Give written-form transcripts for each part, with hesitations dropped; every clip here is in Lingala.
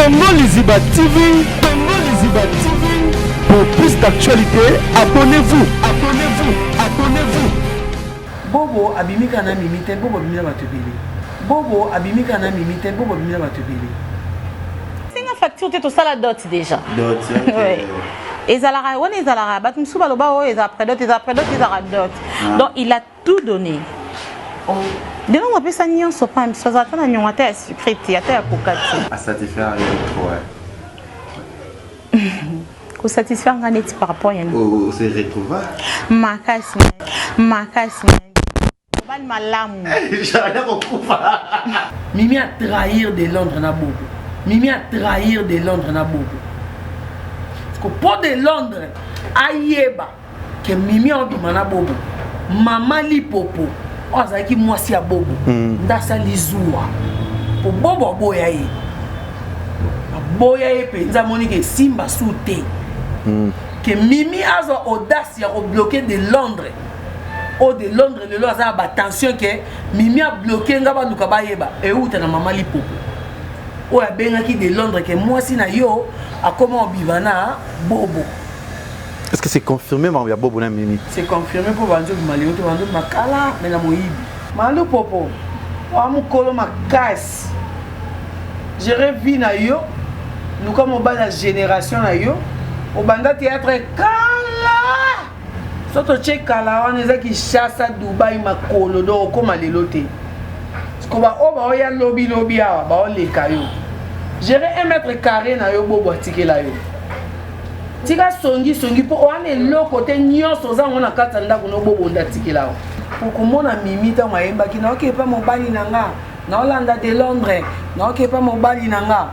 Congo Liziba TV, Congo Liziba TV. Pour plus d'actualités, abonnez-vous, abonnez-vous, abonnez-vous. Bobo abimi kaka na Mimi te, Bobo abimi na bato ebele. Bobo abimi kaka na Mimi te, Bobo abimi na bato ebele. Senga facture te tosala dot déjà. Dot, ok. Ouais. Ezalaka wana ezalaka bato mosusu baloba oyo eza après dot, eza après dot, ezalaka dot. Ah. Donc il a tout donné. Oh. Delongo apesa nyonso pa biso azala ata na nyongo ata ya sucre te ata ya koka te. A satisfaire yo trop. Ko satisfaire nga neti par rapport ya nini? O se retrouva. Makasi makasi mobali malamu. J'allais kokufa. Mimi a trahir de Londres na Bobo. Mimi a trahir de Londres na Bobo. Parce que po de Londres ayeba que Mimi obima na Bobo. Mama Lipopo oyo azalaki mwasi ya Bobo nde asali zuwa po Bobo aboya ye. Aboya ye mpenza amoni ke esimba su te. Ke Mimi azwa audace ya kobloke de Londres. Oyo de Londres lelo aza na ba tension ke Mimi a bloqué nga baluka bayeba euta na mama Lipopo oyo abengaki de Londres ke mwasi na yo akoma obima na Bobo. Est-ce que c'est confirmé makambo ya Bobo na Mimi? C'est confirmé mpo banzo bima lelo te, banzo bima kala me na moyibi. Malu Popo oa mokolo makasi, gere vie na yo, luka mobali ya génération na yo, obanda théâtre kala. So totie kala wana eza Kinshasa, Dubai, makolo donc okoma lelo te. Siko ba oyo baoya lobi lobi awa baoleka yo. Gere 1 mètre carré na yo Bobo atikela yo. Tika songi songi mpo wana eloko te, nyonso oza yango na kati ya ndako no Bobo nde atikela yo. Okomona Mimi ntango ayembaki naoki epa mobali na nga, naolanda de Londres, naoki epa mobali na nga.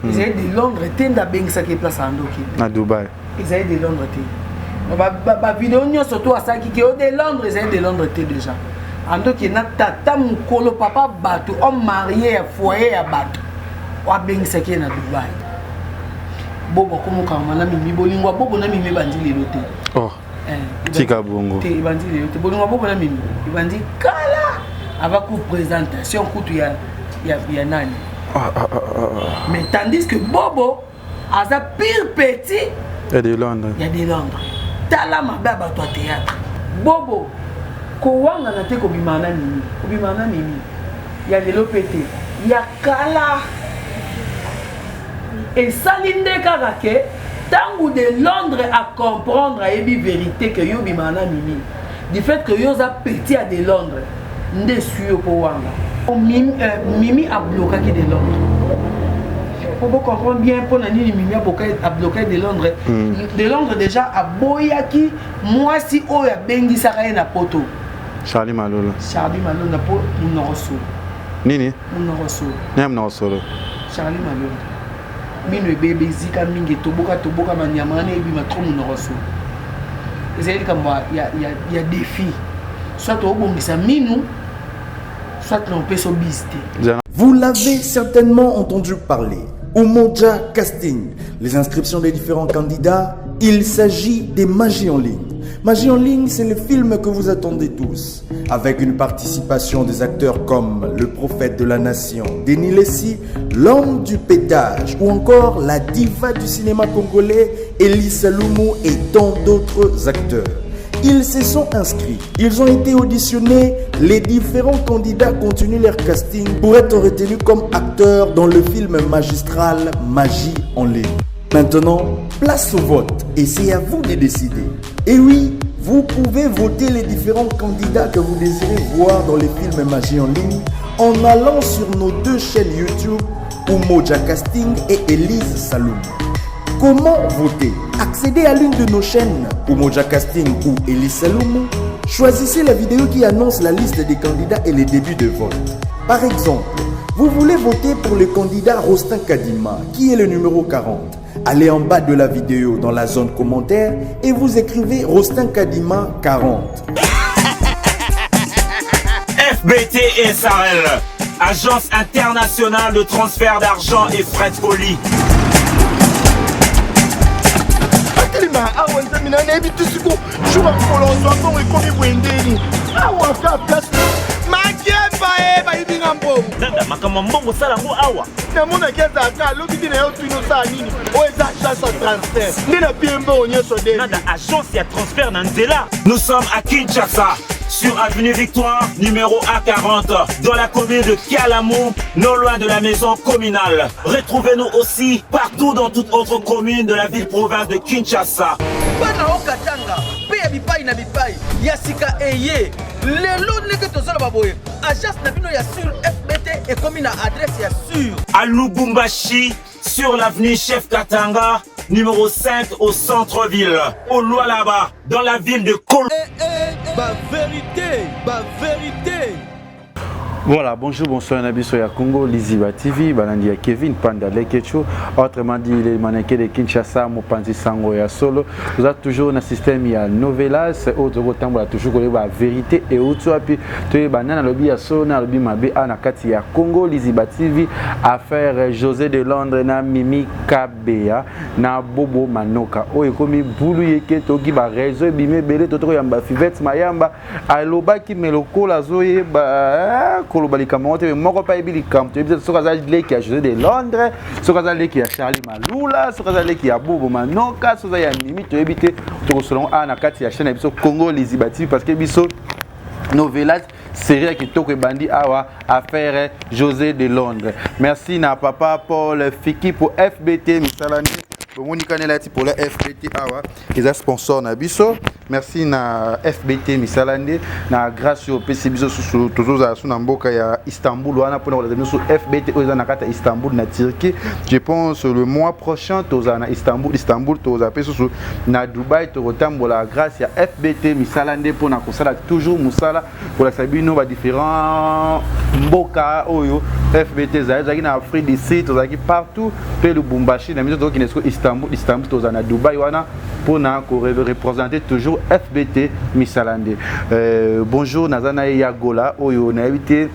Ezali de Londres te nde abengisaki place ya ndoki. Na Dubai. Ezali de Londres te. Ba video nyonso to asalaki ke de Londres ezali de Londres te déjà. Andoki na tata mokolo papa bato homme marié ya foyer ya bato abengisaki ye na Dubai. Bobo akomokanga na Mimi, bolingo ya Bobo na Mimi ebandi lelo te. Oh. Tika bongo. Te ebandi lelo te. Bolingo ya Bobo na Mimi ebandi kala avant ku présentation kutu ya ya, ya nani. Ah, ah, ah, ah. Mais tandis que Bobo aza pire petit ya de Londres. Ya de Londres. Tala mabe ya bato ya théâtre. Bobo kowangana te kobima na Mimi, kobima na Mimi ya lelo pe te, ya kala. Esali nde kaka ke tangu de Londres a comprendre ayebi vérité que yo bima na Mimi. Du fait que yo za petit ya de Londres nde esui yo po wanga. Mimi, Mimi a blokaki de Londres. Po bo comprendre bien pona nini Mimi a blokaki de Londres. De Londres déjà aboyaki mwasi oyo abengisaka ye na poto. Charlie Malolo. Charlie Malolo po munoko solo. Nini? Munoko solo. Nini munoko solo? Charlie Malolo. Mino ebebe ezika mingi etoboka toboka banyama wana ebima trop munoko solo. Ezali likambo ya, ya, ya défi. Soit obongisa minu, soit na opesa bise te. Vous l'avez certainement entendu parler. Umoja Casting. Les inscriptions des différents candidats, il s'agit des Magies en ligne. Magie en ligne, c'est le film que vous attendez tous. Avec une participation des acteurs comme le prophète de la nation, Denis Lessie, l'homme du pétage, ou encore la diva du cinéma congolais, Elise Salumu et tant d'autres acteurs. Ils se sont inscrits, ils ont été auditionnés, les différents candidats continuent leur casting pour être retenus comme acteurs dans le film magistral Magie en ligne. Maintenant, place au vote et c'est à vous de décider. Et oui, vous pouvez voter les différents candidats que vous désirez voir dans les films Magie en ligne en allant sur nos deux chaînes YouTube, Umoja Casting et Elise Saloum. Comment voter? Accédez à l'une de nos chaînes, Umoja Casting ou Elise Saloum. Choisissez la vidéo qui annonce la liste des candidats et les débuts de vote. Par exemple, vous voulez voter pour le candidat Rostin Kadima, qui est le numéro 40. Allez en bas de la vidéo dans la zone commentaire et vous écrivez Rostin Kadima 40. FBT SARL, agence internationale de transfert d'argent et frais de colis. Atelema awa nzambe na nayebi te siko jour ya mokolo ozwa mbongo ekomi boye ndeni awa ka place makiemba e. Eh, bayibi nga mbongo. Nada, makambo ya mbongo osala yango awa. Namonaki azalaka alobi te na yo tuni osala nini oyo eza agence ya transfert nde napie mbongo nyonso de. Nada, agence ya transfert na nzela. Nous sommes à Kinshasa, sur avenue Victoire, numéro A40, dans la commune de Kalamu, non loin de la maison communale. Retrouvez-nous aussi partout dans toute autre commune de la ville-province de Kinshasa. Bana o Katanga mpe ya bipai na bipai ya sika eye lelo ndenge tozoloba boye agence na bino ya sur FBT ekomi na adresse ya sur. À Lubumbashi, sur l'avenue Chef Katanga, numéro 5 au centre-ville, au Lualaba, dans la ville de Kol. Eh, eh, ba vérité, ba vérité. Voilà, bonjour, bonsoir, na biso ya Congo, Liziba TV, balandi ya Kevin Panda Lekecho, autrement dit les mannequins de Kinshasa, mopanzi sango ya solo. Nous avons toujours un système ya novelas, autre kotambola toujours koyeba vérité et outu wapi, toyeba nana lobi ya solo na lobi mabe a na kati ya Congo, Liziba TV, affaire José de Londres na Mimi Kabeya na Bobo Manoka. Oyo ekomi bulu yeke toki ba réseau ebimi ebele totoko yamba Fivette Mayamba alobaki me lokola azoyeba eh, koloba likambo yango te me moko mpe ayebi likambo toyebi te soki aza leki ya José de Londres soki aza leki ya Charlie Malula soki aza leki ya Bobo Manoka soki aza ya Mimi toyebi te tokosola yango awa na kati ya chaîne ya biso Congo Liziba TV parce que biso novelas série ya kitoko ebandi awa affaire José de Londres merci na papa Paul Fiki pour FBT misala nde bomoni kani elati pola FBT awa eza sponsor na biso merci na FBT misala nde na grâce oyo opesi biso susu tozozala su na mboka ya Istanbul wana mpona kolakisa biso FBT oyo eza na kati ya Istanbul na Turquie je pense le mois prochain tozala na Istanbul Istanbul tozala mpe susu na Dubai tokotambola grâce ya FBT misala nde mpona kosala toujours mosala kolakisa bino ba différents mboka oyo FBT ezali tozalaki na Afrique du Sud tozalaki partout mpe Lubumbashi na biso tokokende siko Istanbul Istanbul tozala na Dubai wana mpona ko représenter toujours FBT misala nde bonjour naza na ye ya Gola oyo nayebi te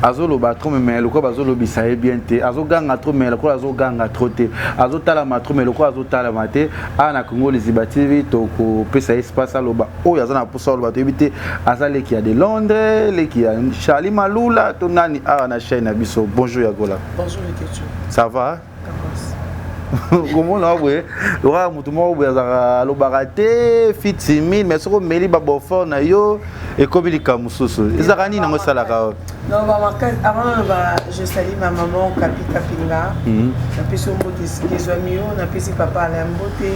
azoloba trop mais lokola bazolobisa ye bien te azoganga trop mais lokola azoganga trop te azotalama trop mais lokola azotalama te awa na Congo Liziba TV tokopesa espace aloba oyo aza na posa aloba toyebi te aza leki ya de Londres leki ya Charlie Malula to nani awa na chaîne na biso bonjour ya Gola. Bonjour Leketchou. Ça va? Komona wa boye lokola motu moko boye azalaka alobaka te fi timide mais soki omeli babofort na yo ekomi likambo mosusu ezalaka nini yango esalaka oyo Non, bah, makasi, avant naloba, je salue ma maman Kapi Kapinga. Napesi yo mbote esika ezwami yo, napesi papa Alain mbote,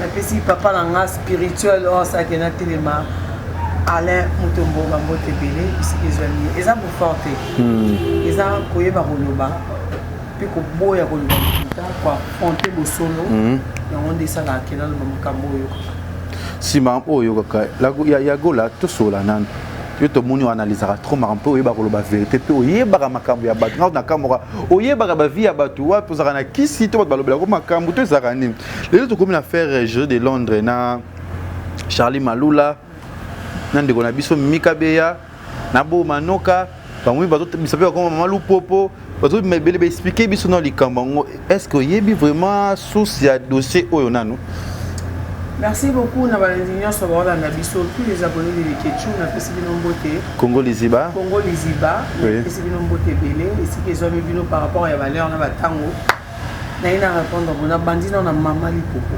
napesi papa na nga spirituel oyo asalaki na telema Alain Mutombo ba mbote ebele esika ezwami yo. Eza bofort te. Eza koyeba koloba mpe koboya koloba lokuta, koaffronter bosolo. Yango nde esalaka ke naloba makambo oyo oyokaka. Nsima oyo oyokaka ya Gola tosola nanu. Yo tomoni oanalysaka trop makambo mpe oyebaka koloba vérité mpe oyebaka makambo ya bato nga nakamwaka oyebaka ba vie ya bato wapi ozalaka na kisi to bato balobelako makambo to ezalaka nini lelo tokomi na affaire José de Londres na Charlie Malula na ndeko na biso Mimi Kabeya na Bobo Manoka bango bazobimisa mpe bakoma mama Lupopo bazobima ebele baexplike biso na likambo yango est ce que oyebi vraiment source ya dossier oyo nanu? Merci beaucoup na balandi nyonso baolanda biso tous les abonnés de Leketchou napesi bino mbote Congo Liziba Congo Liziba napesi bino mbote ebele esika ezwami bino par rapport ya valeur na batango naye na répondre bona bandi na mama Lipopo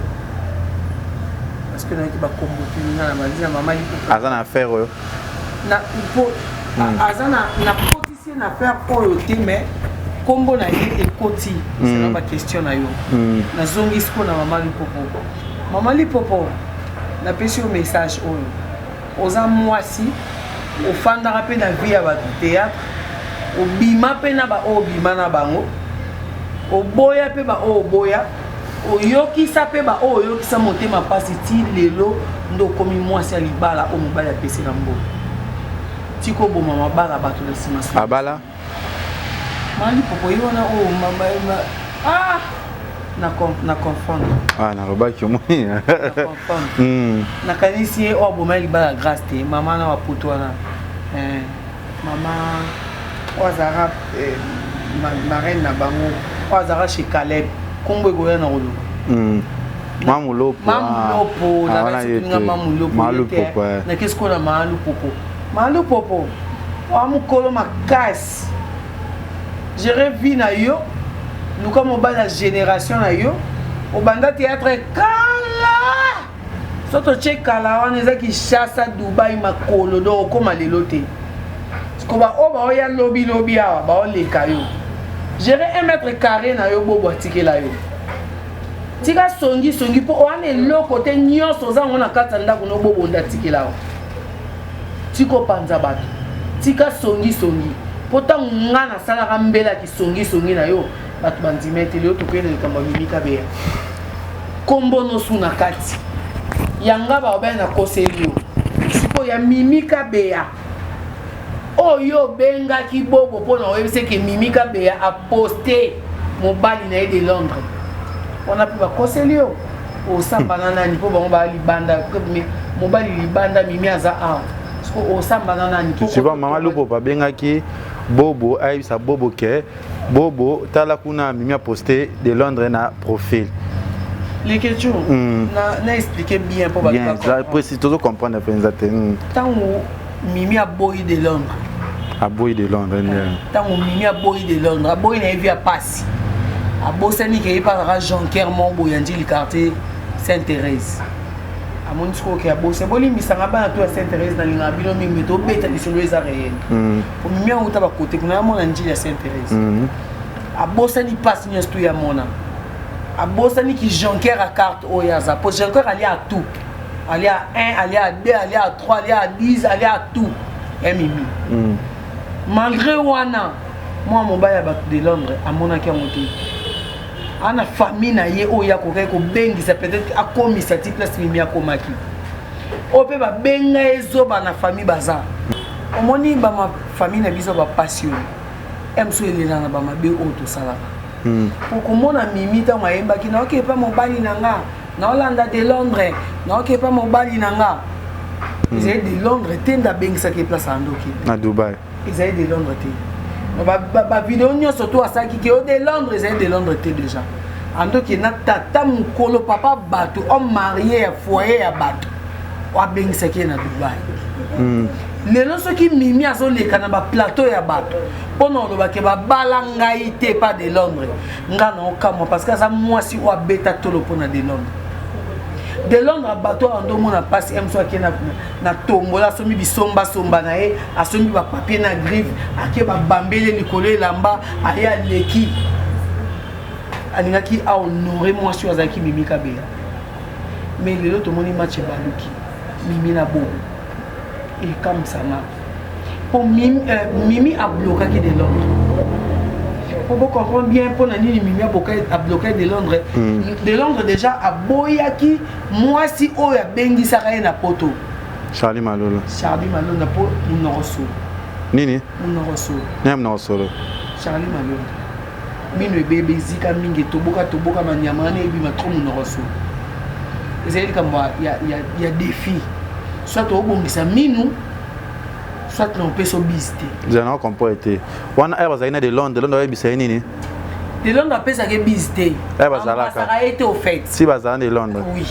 parce que nayaki bakombo tuni nga na bandi na mama Lipopo aza na affaire oyo na po aza na na kotisi na affaire oyo te mais kombo na ye ekoti selon ba question na yo. Nazongi sikoyo na mama Lipopo. Mama Lipopo, napesi yo message oyo. Oza mwasi, ofandaka mpe na vie ya bato théâtre, obima mpe na ba oyo obima na bango, oboya mpe ba oyo oboya, oyokisa mpe ba oyo oyokisa motema mpasi ti lelo nde okomi mwasi ya libala oyo mobali apesi na mbongo. Tika oboma mabala bato na nsima soki. Abala? Mama Lipopo ye wana oyo ah na confondre. Ah nalobaki omoni. Na confondre. Nakanisi ye oyo aboma libala grâce te mama na bapoto wana. Mama oyo azalaka marraine na bango oyo azalaka chez Caleb kombo ekoya na koloba. Mamulopo. Mamulopo, nakasi tuninga Mamulopo. Nakesi kona Malupopo. Malupopo. Oa mokolo makasi. Gérer vie na yo. Luka mobali ya génération na yo. Obanda théâtre kala. So totie kala wana eza Kinshasa, Dubai, makolo donc okoma lelo te. Siko ba oyo baoya lobi lobi awa baoleka yo. Gérer 1 mètre carré na yo bobo atikela yo. Tika songi songi mpo wana eloko te nyonso oza yango na kati ya ndako no bobo nde atikela yo. Tika opanza bato. Tika songi songi mpo ntango nga nasalaka mbela kisongi songi na yo bato bandima ete lelo tokende likambo ya Mimi Kabeya. Kombo nosu na kati ya nga baobaya nakoseli yo sikoyo ya Mimi Kabeya oyo obengaki bobo mpo na oyebisa ke Mimi Kabeya aposte mobali na ye de Londres wana mpe bakoseli yo osamba na nani mpo bango baa libanda mobali libanda Mimi aza awa siko osamba na nani? Tu vois, mama Lupo babengaki Bobo ayebisa Bobo ke Bobo tala kuna Mimi aposte de Londres na profil. Leketchou, na, na expliqué bien mpo bien précis tozo comprendre mpenza te. Ntango Mimi aboyi de Londres, aboyi de Londres nde ntango Mimi aboyi de Londres, aboyi na ye vi ya pasi, abosani ke ye mpe azalaka jonker moko boye ya Njili quartier Sainte Thérèse. Amoni sikoyo ke abosi, bolimbisanga bana to ya Sainte Thérèse, nalingaka bino mingi, me tobeta lisolo eza réel. Po Mimi auta bakote kuna, amona Njili ya Sainte Thérèse, abosani mpasi nyonso to ya mona, abosani ki jonker ya carte oyo aza, po jonker alia tout, alia 1, alia 2, alia 3, alia 10, alia tout ya Mimi. Malgré wana mwa mobali ya bato de Londres amonaki yango te, ana famille na ye oyo akokaki kobengisa, peut-être akomisa ti place Mimi akomaki, oyo mpe babenga ye zoba na famille baza. Omoni bama famille na biso bapasi oyo mosusu elela na bamabe oyo tosalaka. Po komona Mimi ntango ayembaki naoki epa mobali na nga, naolanda de Londres, naoki epa mobali na nga, ezali de Londres te nde abengisaki place andoki na Dubai. Ezali de Londres te. Bavideo nyonso to asalaki ke o de Londres, ezali de Londres te. Déjà andoki na tata mokolo, papa bato, homme marié ya foyer ya bato, abengisaki ye na Dubai. Lelo soki Mimi azoleka na baplateau ya bato mpo na olobake babala ngai te pa de Londres, nga na okamwa, parce que aza mwasi oyo abeta tolo mpo na de Londres. De Londres bato oyo andomona mpasi mosu ake na tombola, asombi bisombasomba na ye, asombi bapapier na griffe, ake babambele likolo elamba, aye aleki. Alingaki ahonore mwasi oyo azalaki Mimi Kabeya. Mais lelo tomoni match ebaluki, Mimi na Bobo. Ekamwisanga mpo Mimi, Mimi ablokaki de Londres. Po bocomprendre bien mpo na nini Mimi ablokaki de Londres. De Londres déjà aboyaki mwasi oyo abengisaka ye na poto. Charlie Malolo. Charlie Malonda, mpo monoko solo. Nini? Monoko solo. Nini monoko solo? Charlie Malonda mino ebebe, ezika mingi, etoboka toboka, banyama wana ebima trop, monoko solo. Ezali likambo ya défi, soit obongisa minu, soit na opesa obise te. Nzela na comprendre te wana ere bazalaki na de Londres. Londres oyebisa ye nini? De Londres apesaka bise te. Eh, bazalaka. Azalaka ye te au fait. Si bazala de Londres. Oui,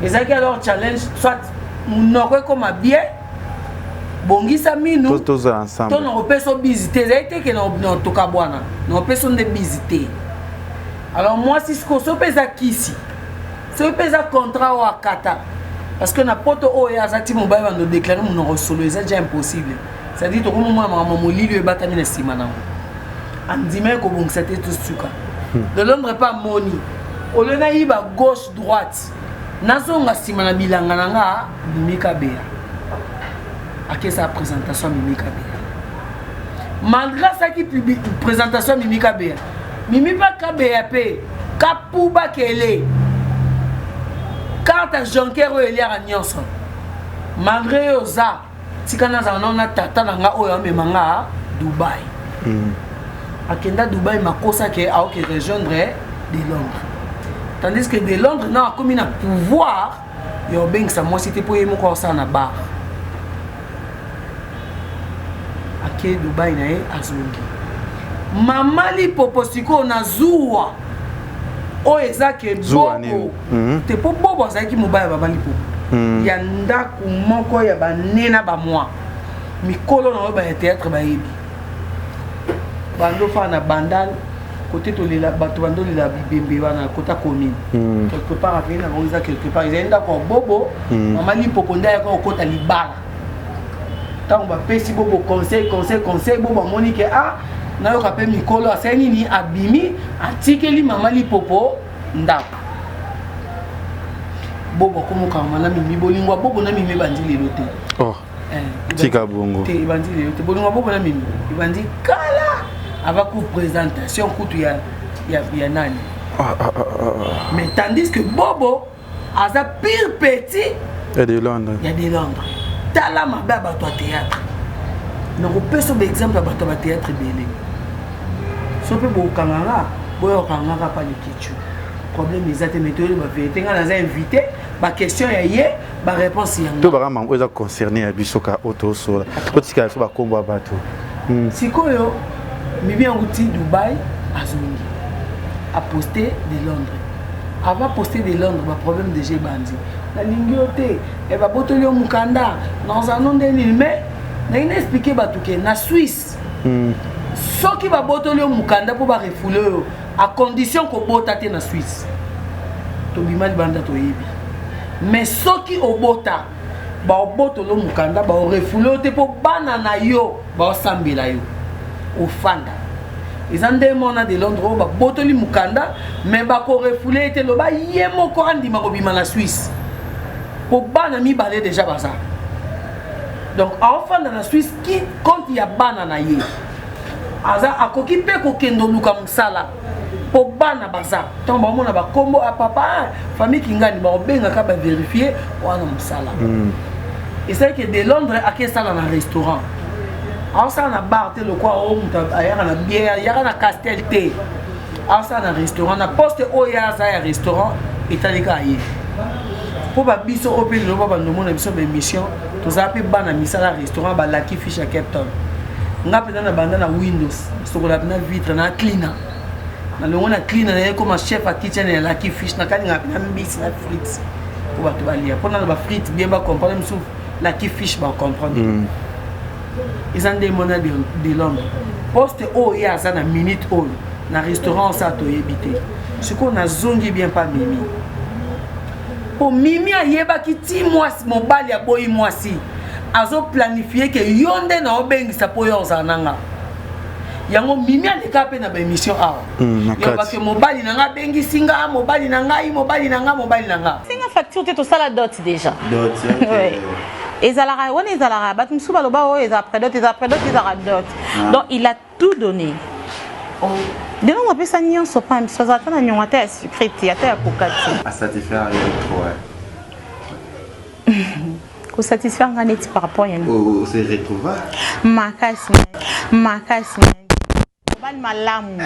ezalaki alors challenge, soit monoko ekoma bien, bongisa minu, tozala ensemble. To na kopesa obise te. Ezali te ke na tokabwana, na kopesa nde bise te. Alors mwasi sikoyo, soki mpe eza kisi, soki mpe eza contrat oyo akata, parce que na poto oyo aza ti mobali bando déclare monoko solo, eza déjà impossible. C'est-à-dire tokomomona makambo molili oyo ebatami na nsima nango, andima ye kobongisa te, tosuka. De Londres mpe amoni olio nayiba gauche droite, nazonga nsima na bilanga na nga. Mimi Kabeya akesa présentation ya Mimi Kabeya. Malgré asalaki présentation ya Mimi Kabeya, Mimi mpe Kabeya mpe kapuba kele carte ya jonker oyo eliaka nyonso. Malgré oyo oza tika nazala nao na tata na nga oyo amema nga Dubai. Akenda Dubai makosa ke aoke rejoindre de Londres, tandis que de Londres na akomi na pouvoir ya obengisa mwasi te, mpo ye moko aosala na bar. Ake Dubai na ye, azongi mama Lipopo. Sikoyo na zuwa oyo eza ke Bobo te, mpo Bobo azalaki mobali ya mama Lipopo ya ndako moko ya bane na bamwa. Mikolo na oyo ba ya théâtre bayebi. Bando fa na bandal côté tolela bato bandolela bibembe wana kota commune. Quelque part aveni na bango eza quelque part ezali ndako ya bobo. Mama Lipopo nde ayaka kokota libala. Ntango bapesi bobo conseil, conseil, conseil, bobo amoni ke ah, nayoka mpe mikolo, asali nini, abimi, atikeli mama Lipopo ndako. Bobo akomokanga na Mimi. Bolingo ya bobo na Mimi ebandi lelo te. Oh. Tika bongo. Te, ebandi lelo te. Bolingo ya bobo na Mimi ebandi kala, avant ku présentation kutu ya nani. Ah, ah, ah, ah. Mais tandis que bobo aza pire petit ya de Londres. Ya de Londres. Tala mabe ya bato ya théâtre. Nakopesa baexemple ya bato ya bathéâtre ebele. So mpe bokokanga nga, boyokanga nga pa Lekechu, problème eza te. Mais toyeli bavérité. Nga naza invité, baquestion ya ye, baréponse yango. To baka mango eza concerné ya biso ka oyo tosola, totikala biso bakombo ya bato. Sikoyo Mimi yango ti Dubai, azongi, aposte de Londres. Avant poste de Londres, baproblème déjà ebandi. Nalingi yo te, e babotoli yo mokanda, nazano nde nini? Mais nalingi na expliquer bato ke na Suisse, soki babotoli yo mokanda mpo barefouler oyo, à condition kobota te. Na Suisse, tobima libanda, toyebi. Mais soki obota, baobotolo mokanda, baorefouler yo te, mpo bana na yo baosambela yo, ofanda. Eza nde mona de Londres oyo babotoli mokanda, mais bakorefouler ye te. Loba ye moko andima kobima na Suisse, mpo bana mibale déjà baza. Donc aofanda na Suisse ki compte ya bana na ye. Aza akoki mpe kokende oluka mosala, mpo bana baza. Ntango baomona bakombo a papa, famille Kingani, baobengaka, baverifie wana mosala. Esalaki de Londres akesala na restaurant, aosala na bar te lokwa oyo moto ayaka na bière, ayaka na Castel te. Aosala na restaurant, na poste oyo aza ya restaurant etali kaka ye. Mpo babiso oyo mpe lelo babandomona biso baémission, tozala mpe bana misala restaurant, balaki fiche ya Cape Town. Nga mpenza na banda na windows, sokola mpena vitre na cleaner, nalongo na cleaner, naye koma chef ya kitchen ya Lucky Fish. Nakalingaka mpena mbisi na frites mpo bato balia, mpona na bafrite bien bacomprendre mosusu, Lucky Fish bacomprendre. Eza nde mona de Londres, poste oyo ye aza na minute oyo na restaurant osa, toyebi te. Sikoyo nazongi bien pa Mimi, mpo Mimi ayebaki ti mwasi, mobali aboyi mwasi, azoplanifie ke yo nde na obengisa mpo yo ozala na nga. Yango Mimi aleka mpe na baémission awa, yobake mobali na nga abengisi nga, mobali na ngai, mobali na nga, mobali na nga. Singa facture te, tosala dot déjà. Dot, okay. Ezalaka wana, ezalaka bato mosusu baloba oyo eza après dot, eza après dot, ezalaka dot. Donc il a tout donné. De Londres apesa nyonso mpa biso, azala ata na niongo, ata ya sucré te, ata ya koka te. Asatisfaire yo trop. Kosatisfaire nga neti par rapport ya Se retrouva. Makasi, makasi, mobali malamu.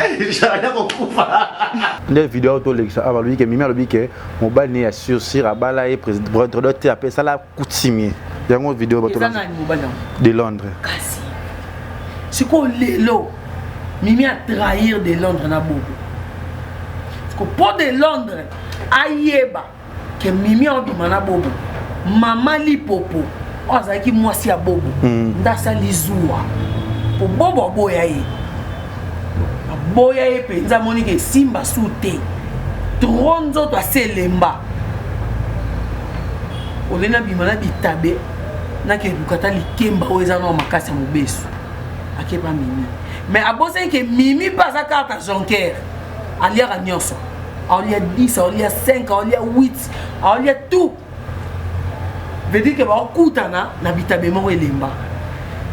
Nde video oyo tolekisa awa, balobi ke Mimi alobi ke mobali ne ya sur abala ye président te, apesala coutumier. Yango video bato de Londres. Kasi sikoyo lelo Mimi atrahir de Londres na bobo. Siko mpo de Londres ayeba ke Mimi aobima na bobo, mama Lipopo oyo azalaki mwasi ya bobo nde asali zuwa, po bobo aboya ye, aboya ye mpenza. Amoni ke esimba su te, trop nzoto ase elemba, oleni abima na bitabe, nakeluka ata likemba oyo eza nao makasi ya mobesu. Akepa Mimi, mais abosani ke Mimi mpe aza carte jonker, aliaka nyonso, aolia 10, aolia 5, aolia 8, aolia tout. Veut dire ke baokutana na bitabe moko elemba.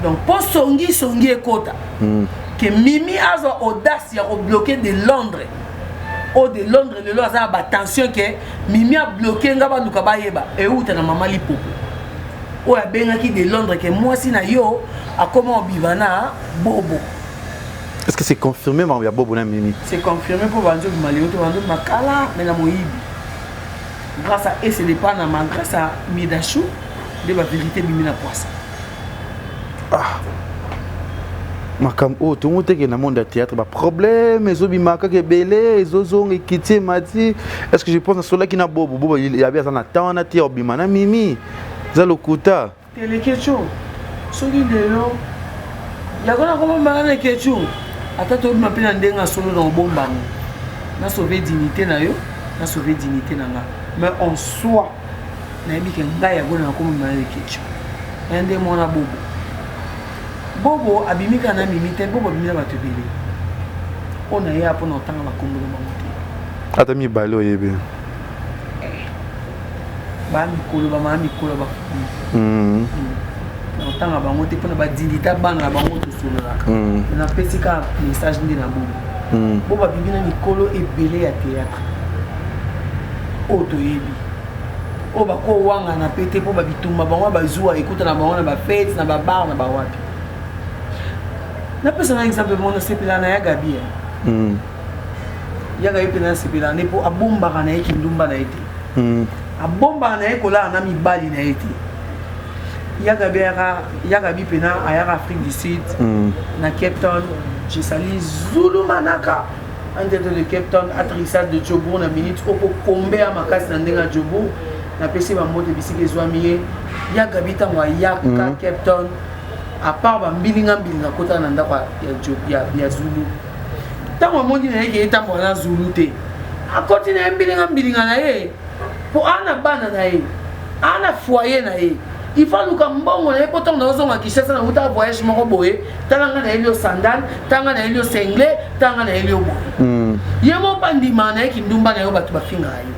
Donc mpo songi songi ekota, ke Mimi azwa audace ya kobloquer de Londres oyo. De Londres lelo aza na batension ke Mimi abloquer nga, baluka bayeba euta na mama Lipopo oyo abengaki de Londres ke mwasi na yo akoma obima na bobo. Est-ce que c'est confirmé, makambo ya bobo na Mimi? C'est confirmé, mpo banzo bima lelo te, banzo bima kala, mais na moyibi grâce à esele Panama, grâce à Midashu nde bavérité ebimi na poisa. Ah, makambo oyo tongo teke na monde ya théâtre, baproblème ezobima kaka ebele, ezozonga, ekiti, emati. Est ce que je pense nasolaki na bobo, bobo yabi aza na temps wana te ya obima na Mimi, eza lokuta. Telekeco. Soki lelo yako nakomambaka na kechu ata tobima mpe na ndenge ya solo na obomba yango na sauve dignité na yo na sauve dignité na nga mais en soi nayebi ke ngai yango na nakomema na kechu ya nde mwana bobo bobo abimi kaka na mimi te bobo abimi na bato ebele oyo na ye mpo na kotanga bakombo na bango te ata mibale oyebi eh. ba mikolo bamama mikolo bafumi mm. na kotanga bango te mpona badingita bana na bango tosololaka napesi kaka message nde na bobo bobo abimi na mikolo ebele ya théâtre oyo toyebi oyo bakowangana mpe te mpo babitumba bango bazuwa ekuta na bango na bafete na babar na bawapi napesa na exemple moko nasepelaka na ya gabi ya gabi mpe nasepelaka nde mpo abombaka na ye kindumba na ye te abombaka na ye kolala na mibali na ye te ya gabi ayaka ya gabi mpena ayaka afrique du sud na cape town je salue zulu manaka un directeur de cape town atterrissage de jobourg na minute oyo kombe ya makasi na ndenge ya jobourg napesi bambote bisika ezwami ye ya gabi ntango ayaka cape town à part bambilinga mbilinga akotaka na ndako ya zulu ntango amoni na ye ke etambola na zulu te akoti na ye mbilinga mbilinga na ye mpo ana bana na ye ana foyer na ye il faut aluka mbongo na ye mpo ntango nazozonga kinshasa nauta voyage moko boye tala nga nayeli yo sandale tala nga nayeli yo singlet tala nga nayeli yo boye ye moko mpa ndimaka na ye kindumba na yo bato bafingaka ye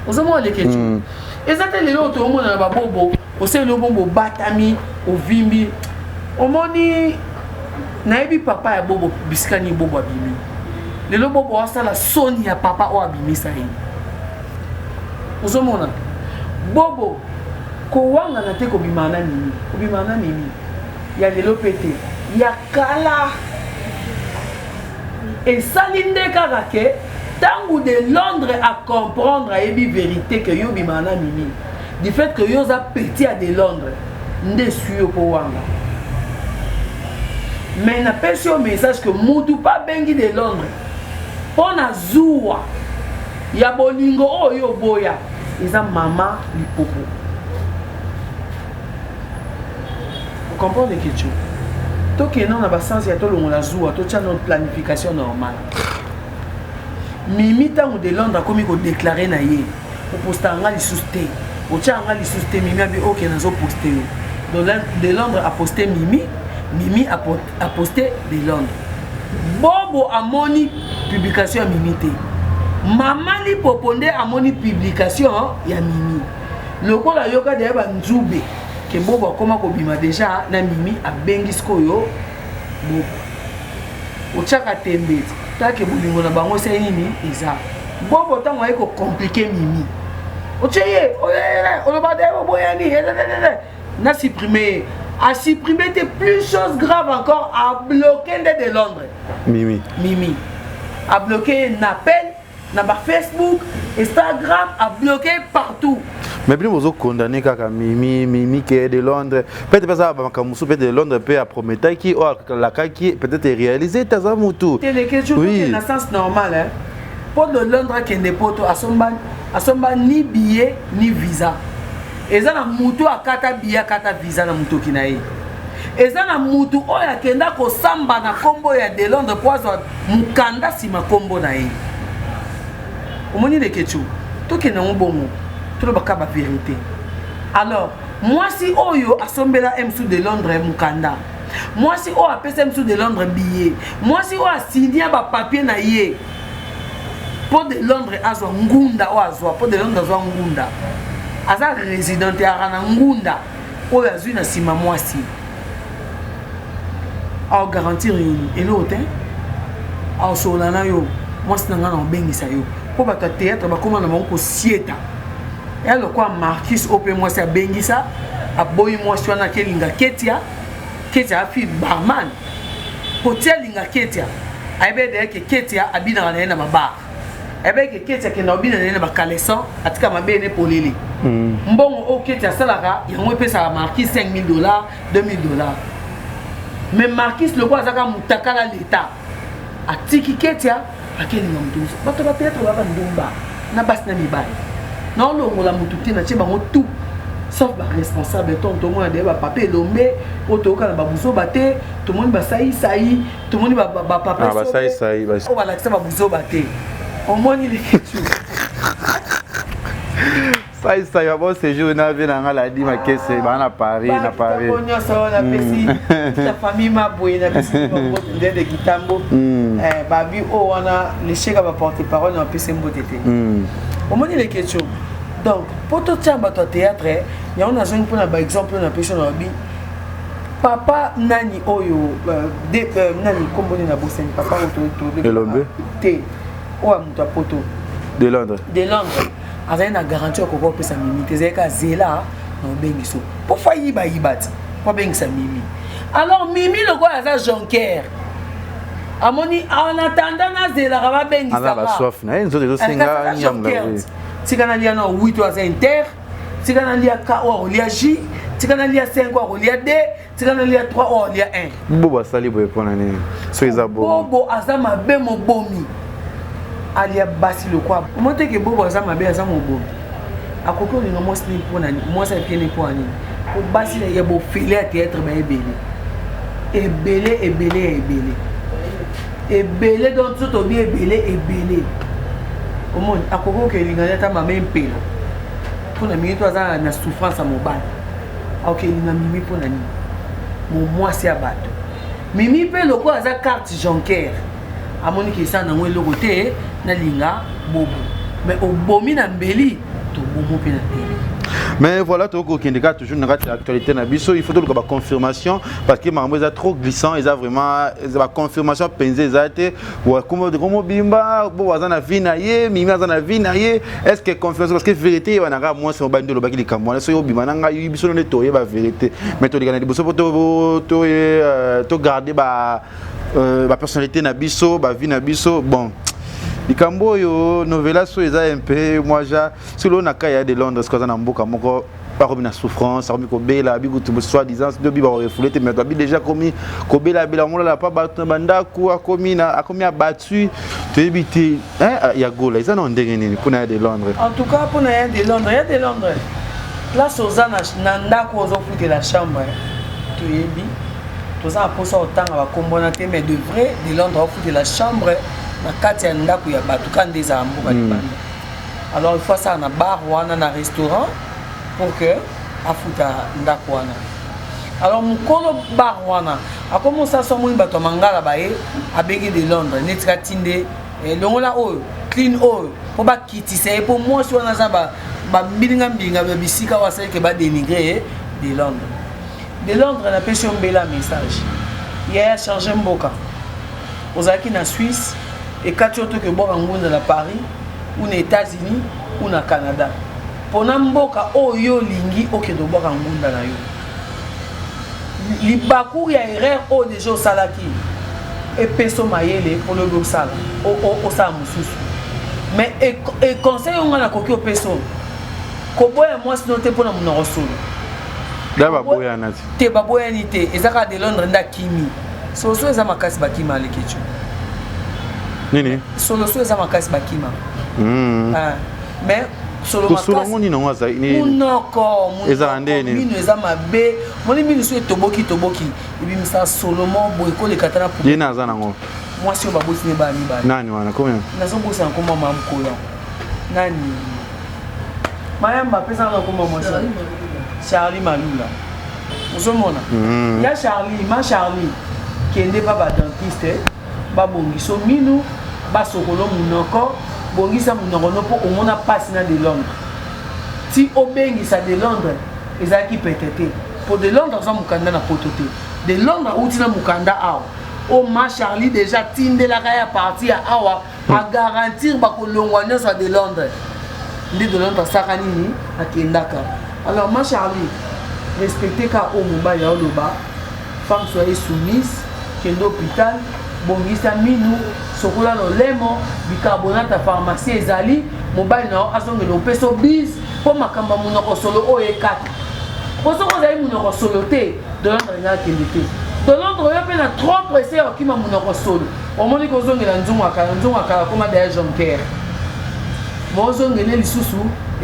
ozomona lekecu eza te lelo toomona na babobo osali yo bongo obatami ovimbi omoni nayebi papa ya bobo bisika nini bobo abimi lelo bobo asala soni ya papa oyo abimisa ye ozomona bobo kowangana te kobima na mimi kobima na mimi ya lelo mpe te ya kala esali nde kaka ke ntango de londres acomprendre ayebi vérité ke yo obimaka na mimi du fait que yo oza petit ya de londres nde esui yo mpo wanga mais napesi yo message ke mutu mpe abengi de londres mpo na zuwa ya bolingo oyo oboya eza mama lipopo ocomprendre keco tokende na basense ya tolongola zuwa totya no planification normale mimi ntango de londres akomi kodéclarer na ye opostaka nga lisusu te otyaka nga lisusu te mimi abi ok nazoposte yo donc de londres aposte mimi mimi aposte de londres bobo amoni publication ya mimi te mama lipopo nde amoni publication ya mimi lokola ayoka deya banzube ke bobo akoma kobima deja na mimi abengi sikoyo bobo otiaka tembe take bolingo na bango esali nini eza bobo ntango aye kocompliquer mimi otie ye oloba de oboyani na supprime ye asupprime te plus chose grave encore abloqué nde de londres mimi mimi abloqué ye na appel na bafacebook instagram abloqué partout mais bino bozokondane kaka mimi mimi ke de londres peut-être mpe aza bamakambo mosusu peut-être de londres mpe aprometaki oyo alakaki peut-être eréalise te aza motu oui. na sens normal hein? mpo de londres akende poto asomba, asomba ni billet ni visa eza na mutu akata billet akata visa na motoki na ye eza na mutu oyo akenda kosamba na nkombo ya de londres mpo azwa mokanda nsima nkombo na ye omoni lekecu tokende yango bongo tolobaka bavérité alors mwasi oyo asombela msu de londres mokanda mwasi oyo apesa msu de londres billet mwasi oyo asinia bapapier na ye mpo de londres azwa ngunda oyo azwa mpo de londres azwa ngunda aza résident aka na ngunda oyo azwi na nsima mwasi aogarantir nini eloko te aosolola na yo mwasi na ngai na obengisa yo mpo bato ya théâtre bakóma na bango kosieta ya lokwa marcus oyo mpe mwasi abengisa aboyi mwasi wana akelinga ketia ketia afi barman po ti alinga ketia ayebi ede ke ketia abinaka na ye na babar ayebi ke ketia akenda kobina na ye na bacaleçon atika mabe ne polele mbongo oyo ketia asalaka yango epesaka marquis 5000 dollars 2000 dollars mais marquis lokola azaka mutakala leta atiki ketia akelinga motu mosusu bato bateatre baba ndumba na basi na mibali naolongola motu te natie bango tout. Sauf baresponsable ntongo tomona deya bapapa elombe oyo toyoka na babuzoba te, tomoni basaisai, tomoni bapapa ah, basaisai oyo balakisa babuzoba te. Omoni leketu saisai ba bon séjour na vie na nga ladi makese baa na Paris, na Paris nyonso wana napesi ta famille maboye na biso ndende kitambo eh, babi oyo wana lesheka ba porte parole na bapesi mbote te. Omoni leketu, donc mpo totia bato ya théâtre yango, nazongi mpona baexemple oyo napesi na babi papa nani oyo nani nkombo nini nabosani, papa oyo Elombe? Te, oyo ya moto ya poto. De Londres. De Londres azali na garantie ya koka kopesa Mimi te, ezali kaka zela na obengiso mpo fa yibayiba ti mpo abengisa Mimi. Alors Mimi lokola aza joker, amoni en attendant nazelaka aza babengisaka basoif na ye, nzoto ezosenga nyamula. Tika nalia na 8 oyo aza inter, tika nalia k oyo akolia j, tika nalia 5 oyo akolia d, tika nalia 3 oyo akolia 1. Bobo asali boye mpona nini soki eza bongo? Bobo aza mabe, mobomi, alia basi lokwa. Omoni teke Bobo aza mabe, aza mobomi. Akoki olinga mwasi nini mpona nini, mwasi apie mpo ya nini? Po basi ya bofele ya théâtre baebele ebele ebele ya ebele ebele. Donc so tobi ebele ebele, omoni akoki okelinga ata mama empela mpona mingi to aza na souffrance ya mobali, akokelinga Mimi mpona nini? Momwasi ya bato. Mimi mpe lokola aza carte joker, amoniki esala nango eloko te, nalinga Bobo, mais obomi na mbeli, tobomo mpe na tele. Mais voilà, tokokende kaka toujours na kati ya actualité na biso. Il faut toluka baconfirmation parce que makambo eza trop glissant, eza vraiment eza baconfirmation mpenza eza te. Komobimba bo aza na vie na ye, Mimi aza na vie na ye. Est ce que confirmation, parce que vérité eyebanaka, mwasi mobali nde olobaki likambo wana, soki obima na ngai, biso nde toyeba vérité. Mais toleka na liboso mpo togarde bapersonnalité na biso, bavie na biso. Bon, likambo oyo novela so eza un peu moi ja soki loo na kai ya de Londres, soki aza na mboka moko, bakomi na souffrance, akomi kobela, abi kutu soi disant lobi bakorefouler te, mais abi déjà akomi kobelabela, molala pa bato na bandako, akomi na akomi abattu, toyebi te ya Gola eza na ndenge nini mpona ya de Londres. En tout cas mpona ya de Londres, ya de Londres, place oza na ndako ozofutela chambre, toyebi toza na mposa kotanga bakombo wana te, mais de vrai de Londres afutela chambre na kati ya ndako ya bato ka nde ezala mboka libanda. Alors il faut asala na bar wana, na restaurant, pour que afuta ndako wana. Alors mokolo bar wana akomi osala so, amoni bato ya mangala baye, abengi de Londres neti katinde longola oyo, clean oyo, mpo bakitisa ye, mpo mwasi wana aza bambilinga mbilinga ya bisika oyo asaliki badénigre ye. De Londres, de Londres, napesi yo mbela message yaya, change mboka. Ozalaki na Suisse, ekati yo toki obwaka ngunda na Paris ou na États-Unis ou na Canada. Mpona mboka oyo olingi okende obwaka ngunda na yo, libaku ya erreur oyo deja osalaki epesa mayele mpo lobi osala osala mosusu. Mais conseil oyo ngai nakoki opesa, koboya mwasi no te mpona monoko solo. Da baboyana te. Te, baboyani te, eza kaka de Londres nde akimi. Soloso eza makasi, bakima alekecu. Nini? Soloso eza makasi, bakima. Ah, mais solo kosolo yango nini yango azali? Munoko. Ezala ndeni? Mino eza mabe. Moni mino so etoboki toboki, ebimisa solo mo boye koleka ta na ye na aza nango. Mwasi oyo baboti ne bana mibale. Nani wana combien? Nazobosana nkombo mama mokolo yango nani, mayamba apesaka na nkombo mwasi Charlie Malula. Ozomona ya Charlie, ma Charlie, kende pa badentiste, babongisa minu, basokolo munoko, bongisa munoko no, mpo omona mpasi na de Londres ti obengisa de Londres ezalaki pete te, mpo de Londres aza mokanda na poto te. De Londres auti na mokanda awa o ma Charlie déjà tindelaka ya parti ya awa, agarantir bakolongwa nyonso ya de Londres. Nde de Londres asalaka nini? Akendaka. Alors ma Charlie, respecte ka oyo mobali aoloba, femme soyez soumise, kende hôpital, bongisa minu, sokola lolemo, bicarbonate ya pharmacie ezali, mobali na yo azongela opesa bise mpo makambo ya monoko solo oyo ekata. Mpo soki ozali monoko solo te, de Londres alingi akende te. De Londres oyo mpe na trop pressé ya okima monoko solo, omoni kozongela nzungu ya kala, nzungu ya kala koma daya jonker, mozongele lisusu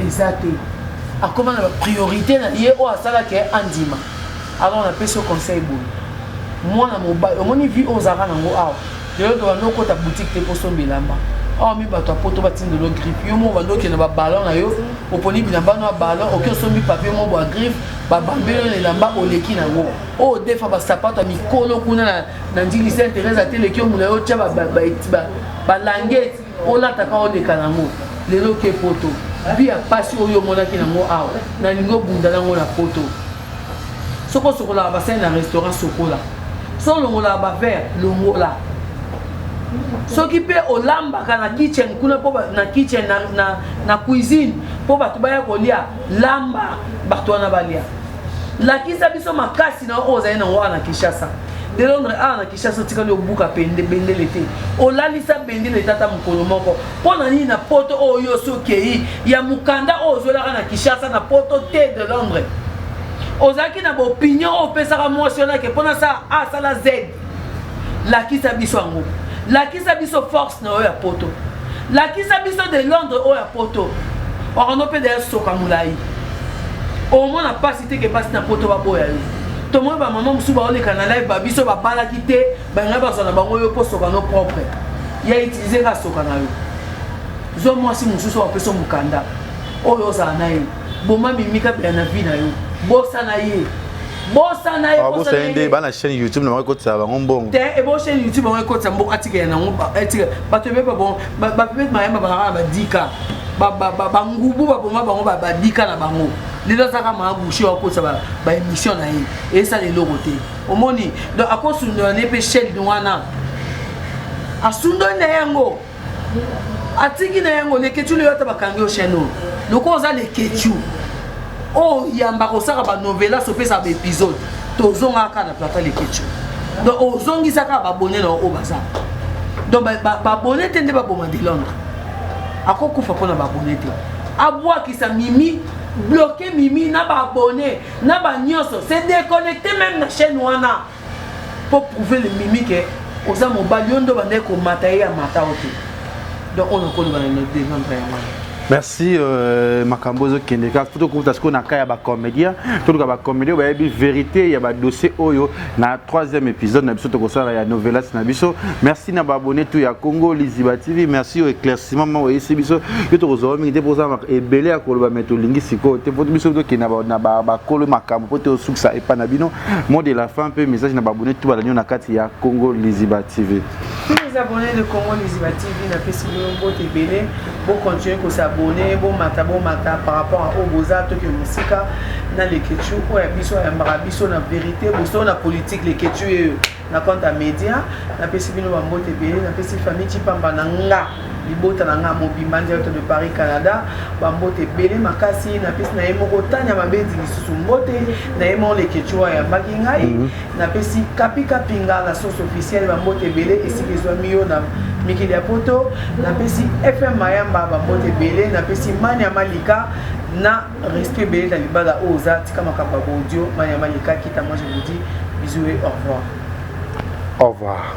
eza te. Akoma na bapriorité na ye oyo asalaki andima. Alors napesi yo conseil boye, mwana mobali, omoni vie oyo ozalaka nango awa lelo, tobanda okota boutique te mpo osomba elamba awa. Mi bato ya poto batindelo griffe, yo moko banda okende baballon na yo, oponi bilamba no ya ballon, oki osombi papier moko ya griffe, babambeli yo na elamba, oleki nango. Oyo defa basapato ya mikolo kuna na Ndjili Sainte Thérèse, ateleki yo mona yo, otya balangete, olataka, oleka nango. Lelo ke poto, vie ya pasi oyo omonaki nango awa, nalingi obunda nango na poto. Soki osokolaka basali na restaurant, sokola. So olongolaka baverre, longola. Soki mpe olambaka na kitchen kuna, mpo na kitchen na cuisine, mpo bato baya kolia, lamba, bato wana balia. Lakisa biso makasi na oyo ozali nango awa na Kinshasa. De Londres, awa na Kinshasa otikali obuka bendele te, olalisa bendele te ata mokolo moko. Mpo na nini na poto oyo yo osi okei ya mokanda oyo ozwelaka na Kinshasa na poto te? De Londres, ozalaki na baopinion oyo opesaka mwasi wana ke mpona sa asala z, lakisa biso yango, lakisa biso force na oyo ya poto, lakisa biso De Londres oyo ya poto. Wakando mpe deya soka molai, omona mpasi te ke basi na poto baboya yo. Tomoni bamama mosusu baoleka na live, babiso babalaki te, bangai bazwa na bango yo mpo soka no propre ya utilize kaka soka na yo. Zwa mwasi mosusu oyo apesa mokanda oyo ozala na ye, boma mimika bela na vie na yo, bosana ye, bosana ye. Bosana ye nde bana chaîne YouTube na bango ekotisa bango mbongo. Te, ebo chaîne YouTube bango ekotisa mbongo, atikela nango, atika bato ebeba. Bon, bapepete mayamba bazalaka na badika bangubu, baboma bango badika na bango. Lelo azaka maagushe akotisa baémission na ye, esala eloko te. Omoni, donc akosundola ne mpe chaîne wana, asundoli na yango, atiki na yango. Leketu, leyo ata bakangi yo chaîne oyo, lokola oza leketu oyo yambaka, osaka banovelas, opesaka baépisode, tozongaka kaka na plateau Leketu. Donc ozongisaka babone na oyo baza, donc babone te nde baboma. De Londres akokufa mpona babone te. Abwakisa Mimi, bloquer Mimi na baabonné na banyonso, se déconnecter même na chaîne wana po prouver le Mimi ke oza mobali. Yo nde obandaki komata ye, ya mata o te. Donc oyo nakoloba na De Londres yango wana. Merci. Makambo ezokende kaka. Tokuta sikoyo na ka ya bacomédien, toluka bacomédien oyo bayebi vérité ya badossier oyo na troisième épisode na biso tokosala ya novelas na biso. Merci na baabonné tout ya Congo Liziba TV. Merci oyo éclaircissement ma oyesi biso. Yo tokozwa mingi te mpo oza ebele ya koloba, mais tolingi sikoyo te mpo biso tokende na bakolo makambo mpo te osukisa epa na bino. Mot de la fin mpe message na baabonné tout balandi na kati ya Congo Liziba TV. Tous les abonnés de Congo Liziba TV, napesi bino mbote ebele. Bocontinue kos'abonner, bomata, bomata par rapport à oyo boza. Toke mosika na Leketu oyo ya biso, ayambaka biso na vérité, boso na politique. Leketu oyo na compte ya média, napesi bino bambote ebele. Napesi famille Cipamba na nga, libota na nga mobimba, direct de Paris, Canada, bambote ebele makasi. Napesi na ye moko Tanya Mabedi lisusu mbote na ye moko Leketu oyo ayambaki ngai. Napesi Kapi Kapinga, la source officielle, bambote ebele esika ezwami yo na mikili ya poto. Napesi FM Mayamba bambote ebele. Napesi Mania Malika na respect ebele na libala oyo oza, tika makambo ya baudio. Mania Malika kita, moi je vous dis bisous et au revoir. Au revoir.